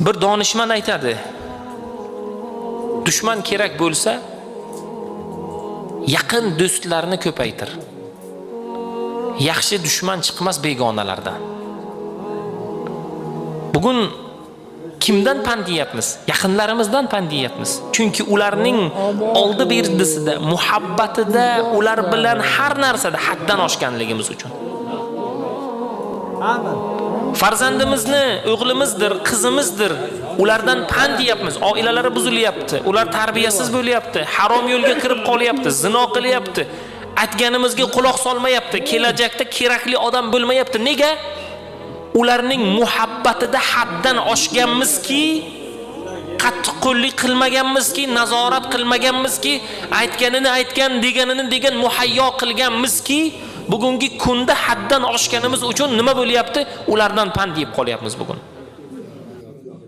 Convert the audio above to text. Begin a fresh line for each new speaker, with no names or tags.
Bir donishmand aytadi: dushman kerak bo'lsa, yaqin do'stlarni ko'paytir. Yaxshi dushman chiqmas begonalardan. Bugun kimdan pand yeyapmiz? Yaqinlarimizdan pand yeyapmiz. Chunki ularning oldi berdisida, muhabbatida, ular bilan har narsada haddan oshganligimiz uchun. Farzandimizni, o'g'limizdir, qizimizdir, ulardan pand yeyapmiz. Oilalari buzilyapti, ular tarbiyasiz bo'lyapti, harom yo'lga kirib qolyapti, zino qilyapti. Aytganimizga quloq solmayapti, kelajakda kerakli odam bo'lmayapti. Nega? Ularning muhabbatida haddan oshganmizki, qattiqqo'llik qilmaganmizki, nazorat qilmaganmizki, aytganini aytgan, deganini degan, muhayyo qilganmizki, bugungi kunda haddan oshganimiz uchun nima bo'lyapti? Ulardan pand yeb qolyapmiz bugun.